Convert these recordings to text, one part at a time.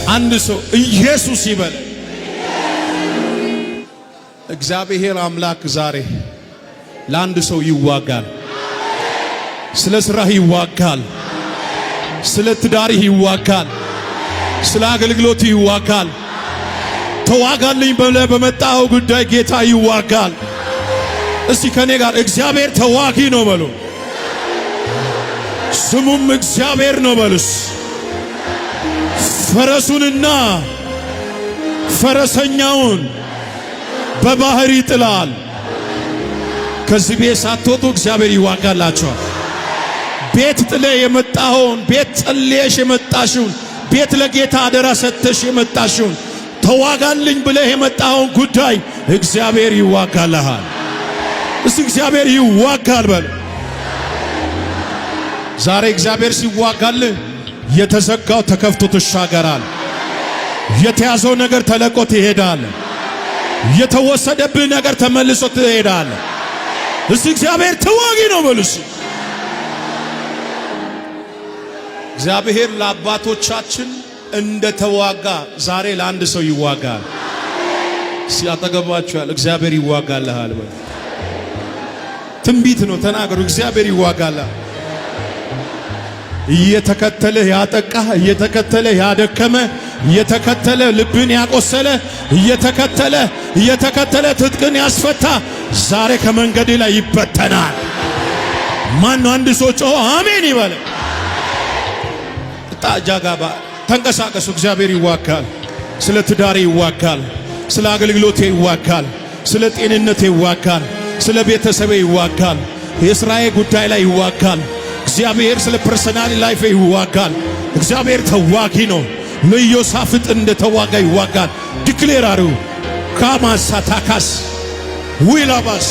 አንድ ሰው ኢየሱስ ይበል። እግዚአብሔር አምላክ ዛሬ ለአንድ ሰው ይዋጋል። ስለ ስራህ ይዋጋል። ስለ ትዳርህ ይዋጋል። ስለ አገልግሎት ይዋጋል። ተዋጋልኝ ብለህ በመጣኸው ጉዳይ ጌታ ይዋጋል። እስቲ ከኔ ጋር እግዚአብሔር ተዋጊ ነው በሉ። ስሙም እግዚአብሔር ነው በሉስ። ፈረሱንና ፈረሰኛውን በባህር ይጥላል። ከዚህ ቤት ሳትወጡ እግዚአብሔር ይዋጋላችኋል። ቤት ጥለ የመጣኸውን፣ ቤት ጸልየሽ የመጣሽውን፣ ቤት ለጌታ አደራ ሰጥተሽ የመጣሽውን፣ ተዋጋልኝ ብለህ የመጣኸውን ጉዳይ እግዚአብሔር ይዋጋልሃል። እስቲ እግዚአብሔር ይዋጋል በል። ዛሬ እግዚአብሔር ሲዋጋልህ የተዘጋው ተከፍቶ ትሻገራል። የተያዘው ነገር ተለቆ ትሄዳል። የተወሰደብህ ነገር ተመልሶ ትሄዳል። እስቲ እግዚአብሔር ተዋጊ ነው በሉስ። እግዚአብሔር ለአባቶቻችን እንደተዋጋ ዛሬ ለአንድ ሰው ይዋጋል። ሲያጠገባችኋል እግዚአብሔር ይዋጋልሃል በሉ። ትንቢት ነው፣ ተናገሩ። እግዚአብሔር ይዋጋልሃል። እየተከተለ ያጠቃ፣ እየተከተለ ያደከመ፣ እየተከተለ ልብን ያቆሰለ፣ እየተከተለ ትጥቅን ያስፈታ ዛሬ ከመንገድ ላይ ይበተናል። ማን ነው? አንድ ሰው ጮሆ አሜን ይበል። ጣጃጋባ ተንቀሳቀሱ። እግዚአብሔር ይዋጋል። ስለ ትዳሬ ይዋጋል። ስለ አገልግሎቴ ይዋጋል። ስለ ጤንነቴ ይዋጋል። ስለ ቤተሰቤ ይዋጋል። የስራዬ ጉዳይ ላይ ይዋጋል። እግዚአብሔር ስለ personal life ይዋጋል። እግዚአብሔር ተዋጊ ነው። ለኢዮሳፍጥ እንደ ተዋጋ ይዋጋል። Declare አርጉ። ካማሳታካስ ዊላባስ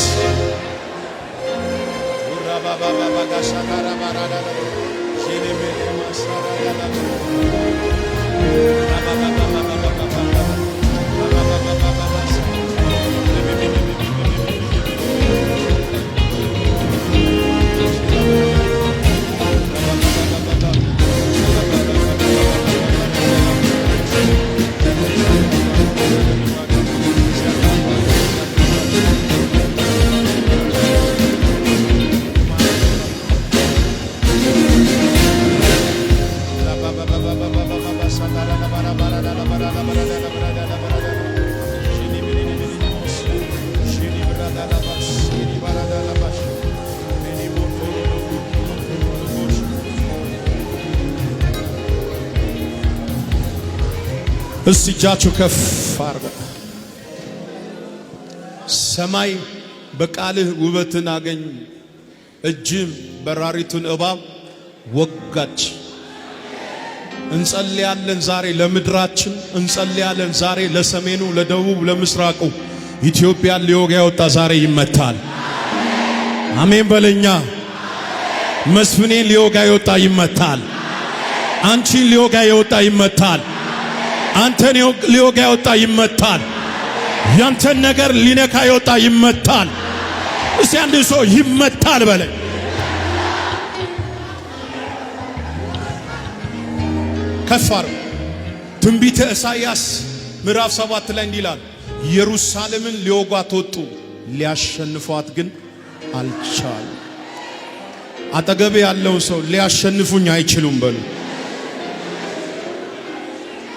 እስቲ እጃችሁ ከፍ አርገ ሰማይ በቃልህ ውበትን አገኝ፣ እጅም በራሪቱን እባብ ወጋች። እንጸልያለን ዛሬ ለምድራችን፣ እንጸልያለን ዛሬ ለሰሜኑ፣ ለደቡብ፣ ለምስራቁ። ኢትዮጵያን ሊወጋ የወጣ ዛሬ ይመታል። አሜን በለኛ። መስፍኔን ሊወጋ የወጣ ይመታል። አንቺን ሊወጋ የወጣ ይመታል። አንተን ሊወጋ የወጣ ይመታል። ያንተን ነገር ሊነካ የወጣ ይመታል። እስቲ አንድ ሰው ይመታል በለኝ። ከፍ አድርጉ። ትንቢተ ኢሳይያስ ምዕራፍ 7 ላይ እንዲህ ይላል፣ ኢየሩሳሌምን ሊወጓት ወጡ፣ ሊያሸንፏት ግን አልቻሉ። አጠገብ ያለውን ሰው ሊያሸንፉኝ አይችሉም በሉ።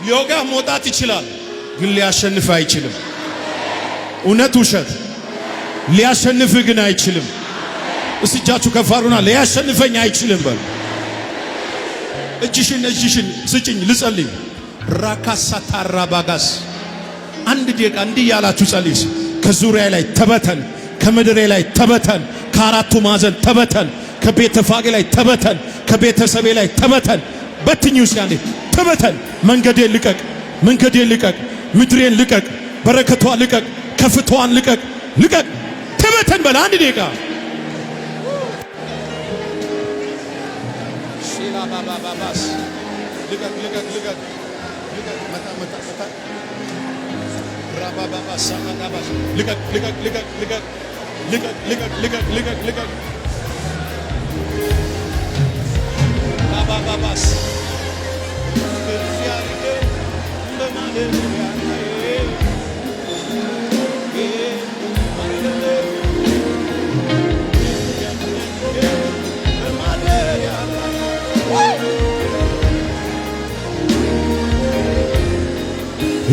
ሊወጋ መውጣት ይችላል፣ ግን ሊያሸንፍ አይችልም። እውነት ውሸት? ሊያሸንፍ ግን አይችልም። እስቲ እጃችሁ ከፍ አድርጉና ሊያሸንፈኝ አይችልም በሉ። እጅሽን እጅሽን ስጭኝ ልጸልይ። ራካሳ ታራባጋስ አንድ ደቂቃ እንዲህ ያላችሁ ጸልይ። ከዙሪያ ላይ ተበተን፣ ከምድሬ ላይ ተበተን፣ ከአራቱ ማዕዘን ተበተን፣ ከቤተፋጌ ላይ ተበተን፣ ከቤተሰቤ ላይ ተበተን። በትኙ ሲያንዴ ተበተን። መንገዴን ልቀቅ፣ መንገዴን ልቀቅ፣ ምድሬን ልቀቅ፣ በረከቷን ልቀቅ፣ ከፍቷን ልቀቅ፣ ልቀቅ፣ ተበተን በል አንድ ደቂቃ። ሼላባባባስ ልቀቅ፣ ልቀቅ፣ ልቀቅ፣ ልቀቅ፣ መታ፣ መታ፣ መታ፣ ራባባባስ ሳማዳባስ፣ ልቀቅ፣ ልቀቅ፣ ልቀቅ፣ ልቀቅ፣ ልቀቅ፣ ልቀቅ፣ ልቀቅ፣ ልቀቅ፣ ልቀቅ፣ ራባባባስ ከፍ ያድርገው።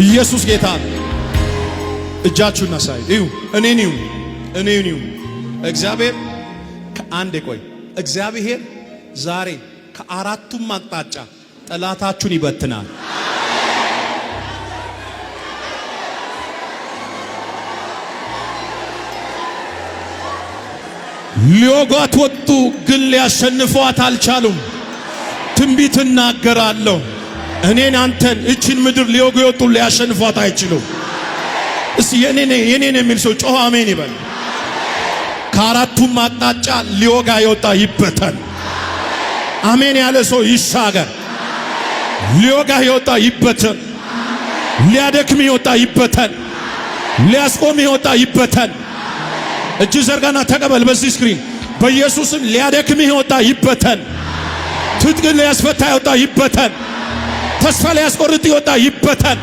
ኢየሱስ ጌታ ነው። እጃችሁን አሳይ እዩ። እኔን እዩ፣ እኔን እዩ። እግዚአብሔር ከአንድ ቆይ፣ እግዚአብሔር ዛሬ ከአራቱም አቅጣጫ ጠላታችሁን ይበትናል። ሊወጓት ወጡ፣ ግን ሊያሸንፏት አልቻሉም። ትንቢት እናገራለሁ። እኔን አንተን እችን ምድር ሊወጉ የወጡ ሊያሸንፏት አይችሉም። እስቲ የኔ የኔን የሚል ሰው ጮኸ አሜን ይበል። ከአራቱም አቅጣጫ ሊወጋ የወጣ ይበተን። አሜን ያለ ሰው ይሻገር። ሊወጋ የወጣ ይበተን። ሊያደክም የወጣ ይበተን። ሊያስቆም የወጣ ይበተን። እጅ ዘርጋና ተቀበል። በዚህ screen በኢየሱስም ሊያደክም የወጣ ይበተን። ትጥቅን ሊያስፈታ የወጣ ይበተን። ተስፋ ሊያስቆርጥ የወጣ ይበተን።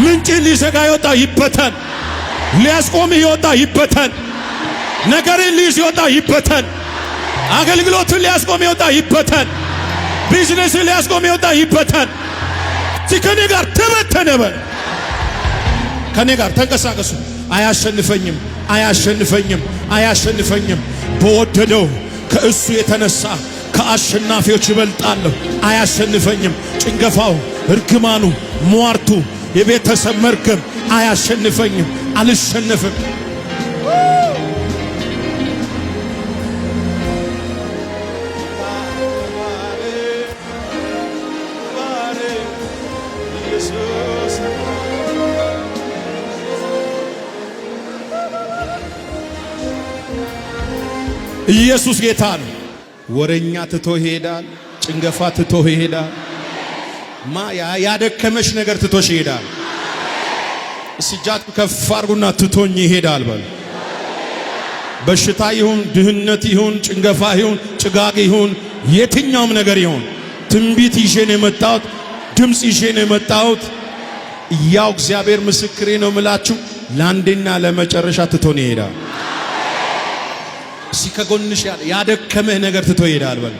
ምንጭ ሊዘጋ የወጣ ይበተን። ሊያስቆም የወጣ ይበተን። ነገርን ሊይዝ የወጣ ይበተን። አገልግሎትን ሊያስቆም የወጣ ይበተን። ቢዝነስን ሊያስቆም የወጣ ይበተን። ከኔ ጋር ተበተነ በል። ከኔ ጋር ተንቀሳቀሱ። አያሸንፈኝም፣ አያሸንፈኝም፣ አያሸንፈኝም። በወደደው ከእሱ የተነሳ ከአሸናፊዎች ይበልጣለሁ። አያሸንፈኝም። ጭንገፋው፣ እርግማኑ፣ ሟርቱ፣ የቤተሰብ መርገም አያሸንፈኝም። አልሸነፍም። ኢየሱስ ጌታ ነው። ወረኛ ትቶ ይሄዳል። ጭንገፋ ትቶ ይሄዳል። ማ ያደከመሽ ነገር ትቶሽ ይሄዳል። እስጃት ከፍ አድርጉና ትቶኝ ይሄዳል በሉ። በሽታ ይሁን፣ ድህነት ይሁን፣ ጭንገፋ ይሁን፣ ጭጋግ ይሁን፣ የትኛውም ነገር ይሁን ትንቢት ይዤ ነው የመጣሁት። ድምፅ ይዤ ነው የመጣሁት። ያው እግዚአብሔር ምስክሬ ነው የምላችሁ ለአንዴና ለመጨረሻ ትቶን ይሄዳል። እስኪ ከጎንሽ ያደከመህ ነገር ትቶ ይሄዳል በል።